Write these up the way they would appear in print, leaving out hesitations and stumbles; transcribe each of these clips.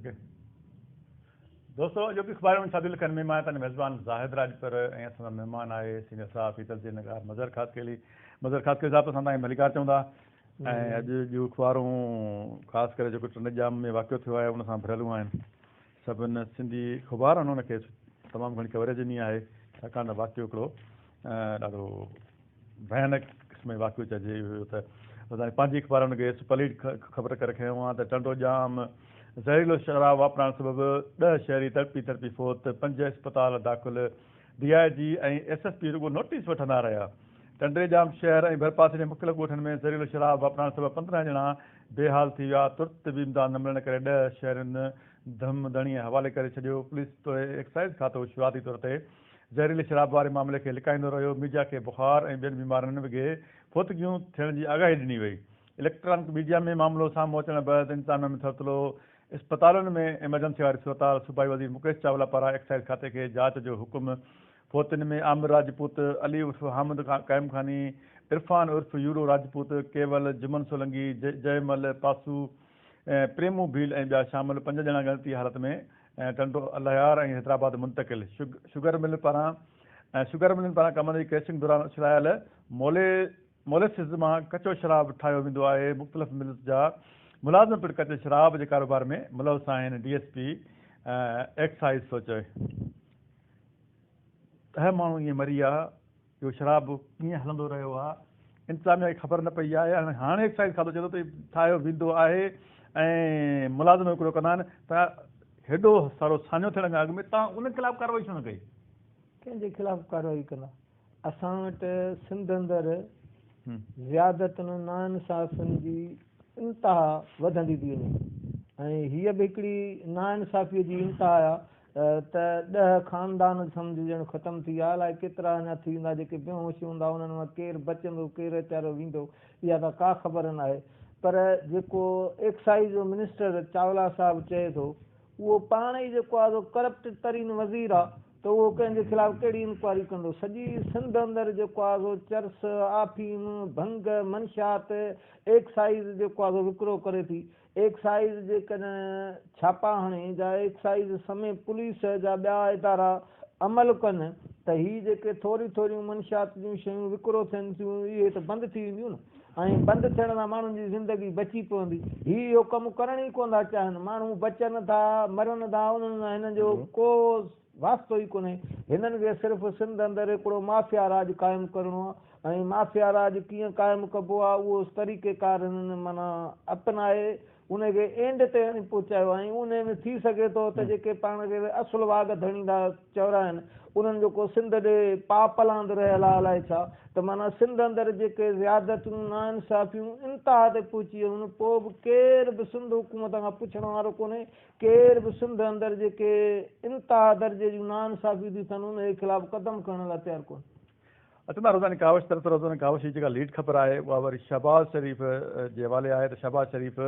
Okay دوستو اڄوڪي اخبار ۾ شادي لکن ۾ مان تنهنجو ميزبان زاهد راڄپر ۽ اسان جو مهمان آهي سينيئر صحافي تجزيي نگار مظهر خاصخيلي. مظهر خاصخيلي صاحب اسان تائين ڀليڪار چوندا ۽ اڄ جون اخبارون خاص ڪري جيڪو ٽنڊي ڄام ۾ واقعو ٿيو آهي ان سان ڀريلون آهن. سڀن سنڌي اخبارن ان کي تمام گهڻي ڪوريج ڏني آهي ڇاڪاڻ ته واقعو هڪڙو ڏاڍو ڀيانڪ قسم جو واقعو چئجي اهو ته روزاني پنهنجي اخبار ان کي سپر ليڊ خبر ڪري کنيو آهي ته ٽنڊو ڄام زهريلو شراب واپرائڻ سبب 10 شهري تڙپي تڙپي فوت، 5 اسپتال داخل، D I G ۽ S S P رڳو نوٽيس وٺندا رهيا. ٽنڊي ڄام شهر ۽ ڀرپاسي جي مختلف ڳوٺن ۾ زهريلو شراب واپرائڻ سبب 15 ڄڻا بي حال ٿي ويا، ترت طبي امداد نه ملڻ ڪري 10 شهرين ڌم ڌڻيء حوالي ڪري ڇڏيو، پوليس توڙي ايڪسائيز کاتو شروعاتي طور تي زهريلي شراب واري معاملي کي لڪائيندو رهيو، ميڊيا کي بخار ۽ ٻين بيمارين وگهي فوتگيون ٿيڻ جي آگاهي ڏني وئي، اليڪٽرانڪ ميڊيا ۾ معاملو سامهون اچڻ بعد انتظاميا ۾ ٿرٿلو، اسپتالن ۾ ايمرجنسي واري صورتحال، صوبائي وزير مڪيش چاولا پاران ايڪسائيز کاتي کي جاچ جو حڪم، فوتين ۾ عامر راجپوت، علي عرف حامد قائمخاني، عرفان عرف يورو راجپوت، ڪيول، جمن سولنگي، جئه مل، پاسو، پريمو ڀيل ۽ ٻيا شامل، 5 ڄڻا ڳڻتي حالت ۾ ٽنڊو الهيار ۽ حيدرآباد منتقل، شگر مل پاران شگر ملن پاران ڪمند جي ڪريشنگ دوران اڇلايل مولي موليسز مان ڪچو شراب ٺاهيو ويندو آهي، مختلف ملز جا ملازم پڻ ڪچي شراب جي ڪاروبار ۾ ملوث آهن، ڊي ايس پي ايڪسائيز ٿو چوي. 10 ماڻهو ائين مري ويا، اهو شراب ڪيئن هلندو رهيو آهي، انتظاميا کي خبر نه پئي آهي، هاڻي ايڪسائيز کاتو چئي ٿو ته ٺاهيو ويندو آهي ۽ ملازم هڪڙو ڪندا آهن ته هيڏو سارو سانحو ٿيڻ کان اڳ ۾ توهان ان خلاف ڪارروائي ڇو نه ڪئي؟ ڪنهن جي خلاف ڪارروائي ڪندا؟ اسان وٽ سنڌ اندر زيادتن ناانصافين جي انتها وڌندي ٿي وڃي ۽ هيء به هڪڙي ناانصافيء جي انتها آهي ته 10 خاندان سمجهه ڄڻ ختم ٿي ويا، الائي ڪيترا اڃا ٿي ويندا جيڪي بيهوش هوندا انهن مان ڪير بچندو ڪير ويچارو ويندو اها ته ڪا خبر ناهي پر جيڪو ايڪسائيز جو منسٽر چاولا صاحب چئي ٿو اهو پاڻ ئي جيڪو آهي سو ڪرپٽ ترين وزير آهي ته اهو ڪنهن جي خلاف ڪهڙي انڪوائري ڪندو سڄي سنڌ اندر جيڪو آهي سو چرس، آفيم، ڀنگ، منشيات ايڪسائيز جيڪو آهي سو وڪرو ڪري ٿي ايڪسائيز جيڪڏهن ڇاپا هڻي جا ايڪسائيز سميت پوليس جا ٻيا ادارا عمل ڪن ته هي جيڪي ٿوريون ٿوريون منشيات جون شيون وڪرو ٿين ٿيون اهي ته بند ٿي وينديون نه ۽ بند ٿيڻ سان ماڻهن جي زندگي بچي پوندي. هي اهو ڪم ڪرڻ ئي ڪونه ٿا چاهين. ماڻهو بچن ٿا مرن ٿا انهن سان هنن جو ڪو واسطو ئي ڪونهي. هنن کي صرف سنڌ اندر هڪڙو مافيا راڄ قائم ڪرڻو آهي ۽ مافيا راڄ ڪيئن قائم ڪبو آهي اهو طريقيڪار هنن معنيٰ اپنائي ان کي اينڊ تي آڻي پهچايو ۽ انهي ۾ ٿي سگهي ٿو ته جيڪي پاڻ کي اصل واڳ ڌڻي ٿا چورائن انهن جو ڪو سنڌ ڏي پاء پلاند رهيل آهي الائي ڇا ته معنيٰ سنڌ اندر جيڪي زيادتيون ناانصافيون انتها تي پهچي ويون آهن پوء به ڪير به سنڌ حڪومت کان پڇڻ وارو ڪونهي ڪير به سنڌ اندر جيڪي انتها درجي جون ناانصافيون ٿيون ٿين انهي خلاف قدم کڻڻ لاء تيار ڪونهي. اچون ٿا روزاني ڪاوش طرف ته روزاني ڪاوش جي جيڪا ليڊ خبر آهي اها وري شهباز شريف جي حوالي آهي ته شهباز شريف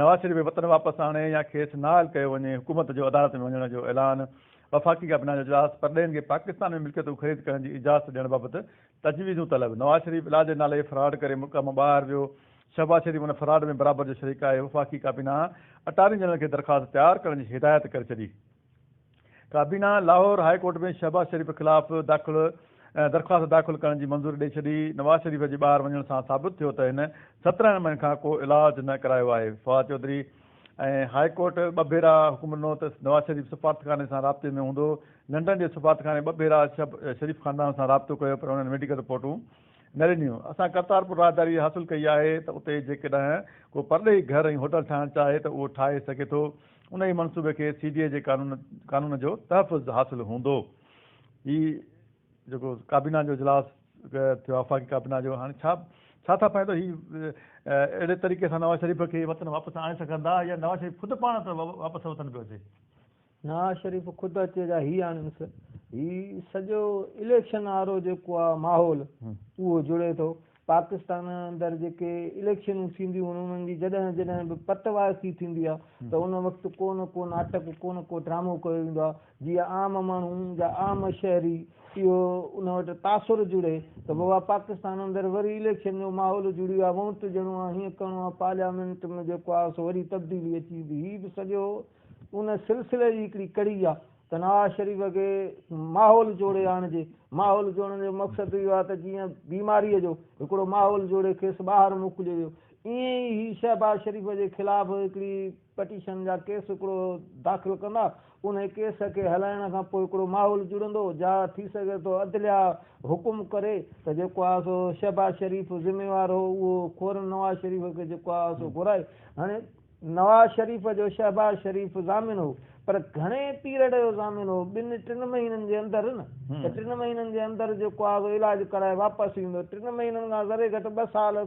نواز شريف کي وطن واپس آڻي يا کيس نااهل ڪيو وڃي حڪومت جو عدالت ۾ وڃڻ جو اعلان وفاقي ڪابينا جو اجلاس پرڏيهين کي پاڪستان ۾ ملڪيتون خريد ڪرڻ جي اجازت ڏيڻ بابت تجويزون طلب نواز شريف علاج جي نالي فراڊ ڪري ملڪ مان ٻاهر ويو شهباز شريف ان فراڊ ۾ برابر جو شريڪ آهي، وفاقي ڪابينا اٽارني جنرل کي درخواست تيار ڪرڻ جي هدايت ڪري ڇڏي. ڪابينا لاهور هاء ڪورٽ ۾ شهباز شريف خلاف داخل درخواست داخل ڪرڻ جي منظوري ڏئي ڇڏي. نواز شريف جي ٻاهر وڃڻ سان ثابت ٿيو ته هن 17 مهينن کان ڪو علاج نه ڪرايو آهي. فواد چوڌري ۽ هاء ڪورٽ ٻه ڀيرا حڪم ڏنو ته نواز شريف سفارتخاني سان رابطي ۾ هوندو. لنڊن جي سفارتخاني ٻه ڀيرا شريف خاندان سان رابطو ڪيو پر انهن ميڊيڪل رپورٽون نه ڏنيون. اسان ڪرتارپور راهداري حاصل ڪئي آهي ته اتي جيڪڏهن ڪو پرڏيهي گهر ۽ هوٽل ٺاهڻ چاهي ته اهو ٺاهي سگهي ٿو. انهي منصوبي کي سي ڊي اي جي قانون قانون جو تحفظ حاصل هوندو. هي جيڪو ڪابينا جو اجلاس ٿيو آهي وفاقي ڪابينا جو هاڻي ڇا ڇا ٿا فائدو هي اهڙي طريقي سان نواز شريف کي وطن واپس آڻي سگهندا يا نواز شريف خود پاڻ ته واپس وطن پيو اچي. نواز شريف خود اچي جا هي آڻينس هي سڄو اليڪشن وارو جيڪو آ ماحول اهو جڙي ٿو پاڪستان اندر جيڪي اليڪشنون ٿينديون آهن انهن جي جڏهن جڏهن به پت وائسي ٿيندي آهي ته ان وقت ڪو نه ڪو ناٽڪ ڪو نه ڪو ڊرامو ڪيو ويندو آهي جيئن عام ماڻهو يا عام شهري اهو ان وٽ تاثر جڙي ته بابا پاڪستان اندر وري اليڪشن جو ماحول جڙي ويو آهي ووٽ ڏيڻو آهي هيئن ڪرڻو آهي پارليامينٽ ۾ جيڪو آهي سو وري تبديلي اچي ويندي هي به سڄو ان سلسلي جي هڪڙي ڪڙي آهي ته نواز شريف کي ماحول جوڙي آڻجي، ماحول جوڙڻ جو مقصد اهو آهي ته جيئن بيماريء جو هڪڙو ماحول جوڙي کيس ٻاهر موڪليو ويو، ائين ئي هي شهباز شريف جي خلاف هڪڙي پٽيشن جا ڪيس هڪڙو داخل ڪندا، انهي ڪيس کي هلائڻ کان پوء هڪڙو ماحول جڙندو، جا ٿي سگهي ٿو عدليا حڪم ڪري ته جيڪو آهي سو شهباز شريف ذميوار هو اهو فورن نواز شريف کي جيڪو آهي سو گهرائي هاڻي نواز شريف جو شهباز شريف ضامن هو پر گهڻي پيريڊ جو ضامن هو ٻن ٽن مهينن جي اندر نه ته ٽن مهينن جي اندر جيڪو آهي سو علاج ڪرائي واپس ايندو ٽن مهينن کان ذري گهٽ ٻه سال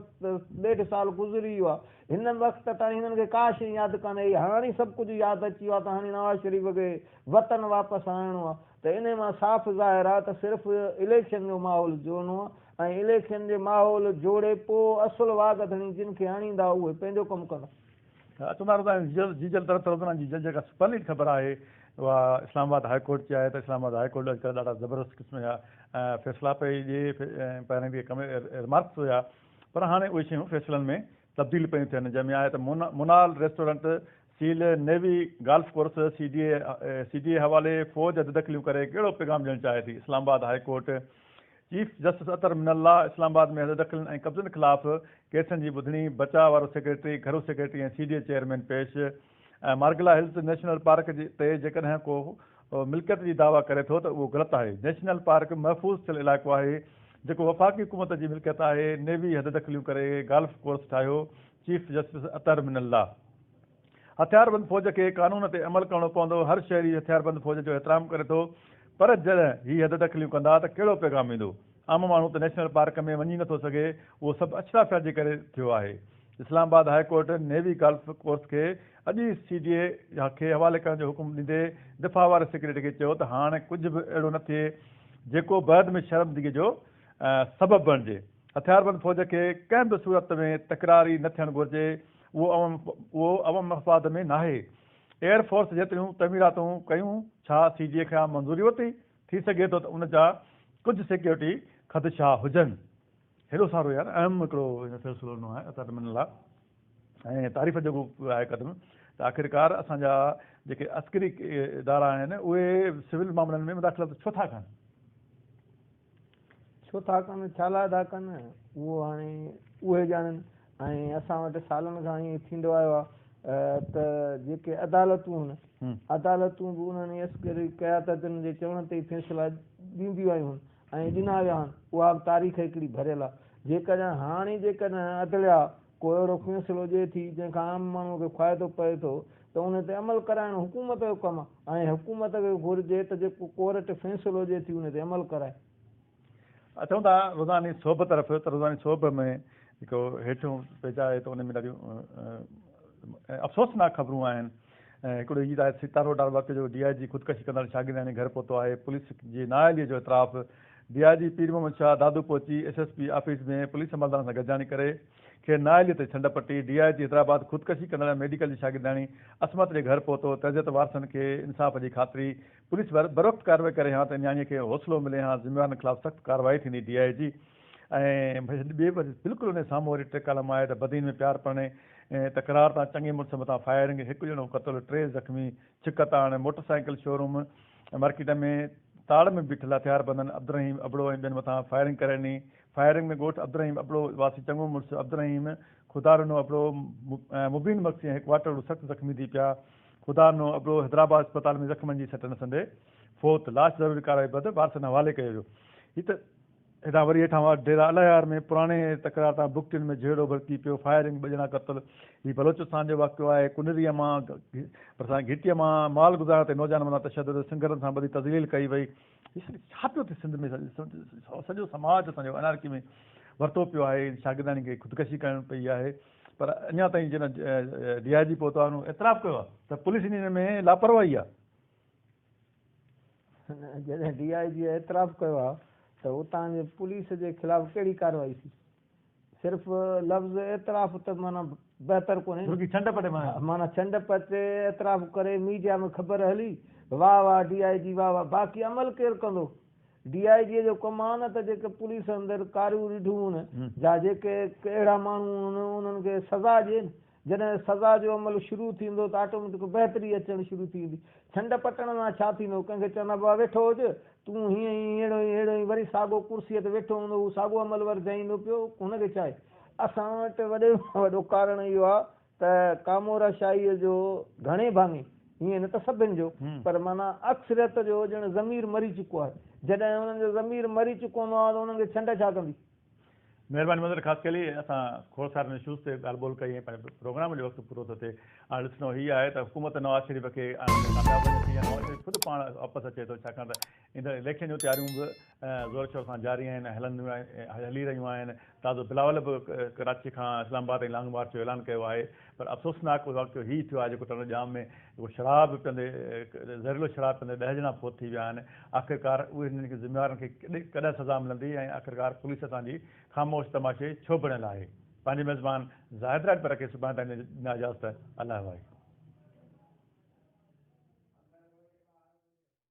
ڏيڍ سال گذري ويو آهي هن وقت تائين هنن کي ڪا شيء ياد ڪانهي هاڻي سڀ ڪجهه ياد اچي ويو آهي ته هاڻي نواز شريف کي وطن واپس آڻڻو آهي ته انهي مان صاف ظاهر آهي ته صرف اليڪشن جو ماحول جوڙڻو آهي ۽ اليڪشن جي ماحول جوڙي پوء اصل واڳ ڌڻي جن کي آڻيندا اهي پنهنجو ڪم ڪندا. اچون ٿا روزاني جيجل طرف ته روزانه جيجل جيڪا سپر ليڊ خبر آهي اها اسلام آباد هاء ڪورٽ جي آهي ته اسلام آباد هاء ڪورٽ اڄڪلهه ڏاڍا زبردست قسم جا فيصلا پئي ڏئي پهرين به ڪم رمارڪس هيا پر هاڻي اهي شيون فيصلن ۾ تبديل پيون ٿين جنهن ۾ آهي ته Monal restaurant seal navy golf course C D A C D A حوالي فوج حددخليون ڪري ڪهڙو پيغام ڏيڻ چاهي ٿي Islamabad high court chief justice Athar Minallah Islamabad ۾ حددخلين ۽ قبضن خلاف ڪيسن جي ٻڌڻي، بچاء وارو سيڪريٽري، گهرو secretary ۽ C D A chairman پيش ۽ مارگلا هلز نيشنل پارڪ تي جيڪڏهن ڪو ملڪيت جي دعويٰ ڪري ٿو ته اهو غلط آهي، نيشنل پارڪ محفوظ ٿيل علائقو آهي جيڪو وفاقي حڪومت جي ملڪيت آهي، نيوي حددخليون ڪري گالف ڪورس ٺاهيو، چيف جسٽس اطهر من الله. هٿياربند فوج کي قانون تي عمل ڪرڻو پوندو، هر شهري هٿياربند فوج جو احترام ڪري ٿو پر جڏهن هي حددخليون ڪندا ته ڪهڙو پيغام ويندو؟ عام ماڻهو ته نيشنل پارڪ ۾ وڃي نٿو سگهي، اهو سڀ اشرافيا جي ڪري ٿيو آهي. Islamabad high court navy golf course کي اڄ ئي سي ڊي اي کي حوالي ڪرڻ جو حڪم ڏيندي دفاع واري سيڪريٽري کي چيو ته هاڻ ڪجهه به اهڙو نه ٿئي جيڪو بعد ۾ شرمندگي جو سبب بڻجي، هٿياربند فوج کي ڪنهن به صورت ۾ تڪراري نه ٿيڻ گهرجي، اهو عوام مفاد ۾ ناهي. ايئر فورس جيتريون تعميراتون ڪيون ڇا سي ڊي اي کان منظوري ورتي؟ ٿي سگهي ٿو ته ان جا ڪجهه سيڪيورٽي خدشا هجن. هيڏو سارو يار اهم هڪڙو هن فيصلو ڏنو آهي اطهر من الله ۽ تعريف جوڳو آهي قدم ته آخرڪار اسان جا جيڪي عسڪري ادارا آهن اهي سول معاملن ۾ مداخلت ڇو ٿا ڪن؟ ڇو ٿا ڪن، ڇا لاء ٿا ڪن، اهو هاڻي اهي ڄاڻن ۽ اسان وٽ سالن کان ائين ٿيندو آيو آهي ته جيڪي عدالتون آهن، عدالتون به انهن ئي عسڪري قيادتن جي چوڻ تي ئي فيصلا ڏينديون آيون آهن ۽ ڏنا ويا آهن، اها به تاريخ هڪڙي ڀريل آهي. جيڪڏهن هاڻي جيڪڏهن عدليا ڪو اهڙو فيصلو ڏئي ٿي جنهن کان عام ماڻهوء کي فائدو پئي ٿو ته ان تي عمل ڪرائڻ حڪومت جو ڪم آهي ۽ حڪومت کي گهرجي ته جيڪو ڪورٽ فيصلو ڏئي ٿي ان تي عمل ڪرائي. اچون ٿا روزاني سوڀ طرف ته روزاني سوڀ ۾ جيڪو هيٺيون پيج آهي ته ان ۾ ڏاڍيون افسوسناڪ خبرون آهن. هڪڙو هي آهي ستارو ڊار واقعي جو ڊي I جي خودڪشي ڪندڙ شاگردياڻي گهر پهتو آهي، پوليس جي نااهلي جو اعتراف، ڊي I جي پير محمد شاهه دادو پهچي S S P office ۾ police عملدارن سان گڏجاڻي ڪري کين نااهلي تي ڇنڊ پٽي، ڊي I جي حيدرآباد خودڪشي ڪندڙ ميڊيڪل جي شاگردياڻي عصمت جي گهر پهتو، تعزيت وارثن کي انصاف جي خاطري، پوليس بروقت ڪارروائي ڪري هان ته نياڻي کي حوصلو ملي هان، ذميوارن خلاف سخت ڪارروائي ٿيندي، ڊي I جي ۽ ٻئي بلڪل ان جي سامهون وري ٽي ڪالم آهي ته بدين ۾ پيار پرڻي تڪرار تان چڱي مڙس مٿان فائرنگ، هڪ ڄڻو قتل، ٽي زخمي، ڇڪ تاڻ، موٽر سائيڪل شوروم مارڪيٽ ۾ تاڙ ۾ بيٺل هٿياربندن عبدالرحيم ابڙو ۽ ٻين مٿان فائرنگ ڪري ڏني، فائرنگ ۾ ڳوٺ عبدالرحيم ابڙو واسي چڱو مڙس عبدالرحيم، خدارنو ابڙو، مبين مگسي ۽ هڪ واٽهڙو سخت زخمي ٿي پيا، خدارنو ابڙو حيدرآباد اسپتال ۾ زخمن جي سٽ نه سهندي فوت، لاش ضروري ڪارروائي بعد وارثن حوالي ڪيو ويو. هي ته. هيڏانهن وري هيٺان وارڊ ڊيرا الهيار ۾ پراڻي تڪرار تان بگٽين ۾ جهيڙو ڀڙڪي پيو، فائرنگ، ٻه ڄڻا قتل، هي بلوچستان جو واقعو آهي، ڪنريء مان ڀرسان گهٽيء مان مال گذارڻ تي نوجوان مٿان تشدد، سنگهرن سان ٻڌي تذليل ڪئي وئي، هي سڄو ڇا پيو ٿئي سنڌ ۾ سڄو سماج اسان جو انارڪي ۾ ورتو پيو آهي، شاگرداڻي کي خودڪشي ڪرڻ پئي آهي پر اڃا تائين جنهن ڊي I جي پهتو آهي ان اعتراف ڪيو آهي ته پوليس ان ۾ لاپرواهي آهي. جڏهن ڊي I جي اعتراف ڪيو آهي ته اتان جي پوليس جي خلاف ڪهڙي ڪارروائي ٿي؟ صرف لفظ اعتراف ته معنيٰ بهتر ڪونهي نه. رڳي ڇنڊ پٽي معنيٰ. معنيٰ ڇنڊ پٽي اعتراف ڪري ميڊيا ۾ خبر هلي واهه واهه ڊي I جي واهه واهه باقي عمل ڪير ڪندو؟ ڊي I جي جو ڪم آ نه ته جيڪي پوليس اندر ڪاريون رڍون هن جا جيڪي اهڙا ماڻهو هن انهن کي سزا ڏين جڏهن سزا جو عمل شروع ٿيندو ته آٽوميٽڪ بهتري اچڻ شروع ٿي ويندي. ڇنڊ پٽڻ سان ڇا ٿيندو؟ ڪنهن کي چوندا بابا ويٺو هج، تون هيئن ئي هيڙو ئي هيڙو ئي وري ساڳو ڪرسيء تي ويٺو هوندو هو ساڳو عمل ورجائيندو پيو هن کي ڇا آهي؟ اسان وٽ وڏي ۾ وڏو ڪارڻ اهو آهي ته ڪامورا شاهيء جو گهڻي ڀاڱي، هيئن نه ته سڀن جو پر معنيٰ اڪثريت جو ڄڻ ضمير مري چڪو آهي. جڏهن انهن جو ضمير مري چڪو هوندو آهي ته انهن کي ڇنڊ ڇا ڪندي؟ مهرباني مظهر خاصخيلي اسان کوڙ سارن اشوز تي ڳالهه ٻولهه ڪئي ۽ پنهنجي پروگرام جو وقت پورو ٿو ٿئي هاڻي ڏسڻو هي آهي ته حڪومت نواز شريف کي آڻڻ ۾ ڪامياب وڃي ٿي يا نواز شريف خود پاڻ واپس اچي ٿو ڇاڪاڻ ته ايندڙ اليڪشن جون تياريون به زور شور سان جاري آهن ۽ هلنديون هلي رهيون آهن تازو بلاول به ڪراچي کان اسلام آباد تائين لانگ مارچ جو اعلان ڪيو آهي پر افسوسناڪ واقعو هي ٿيو آهي جيڪو ٽنڊو ڄام ۾ جيڪو شراب پيئندي زهريلو شراب پيئندي ڏهه ڄڻا فوت ٿي ويا آهن آخرڪار اهي هنن کي ذميوارن کي ڪڏهن سزا ملندي ۽ آخرڪار پوليس اسان جي خاموش تماشي ڇو بڻيل آهي پنهنجي ميزبان زاهد راڄپر کي سڀاڻي تائين ڏنا اجازت الله واهي.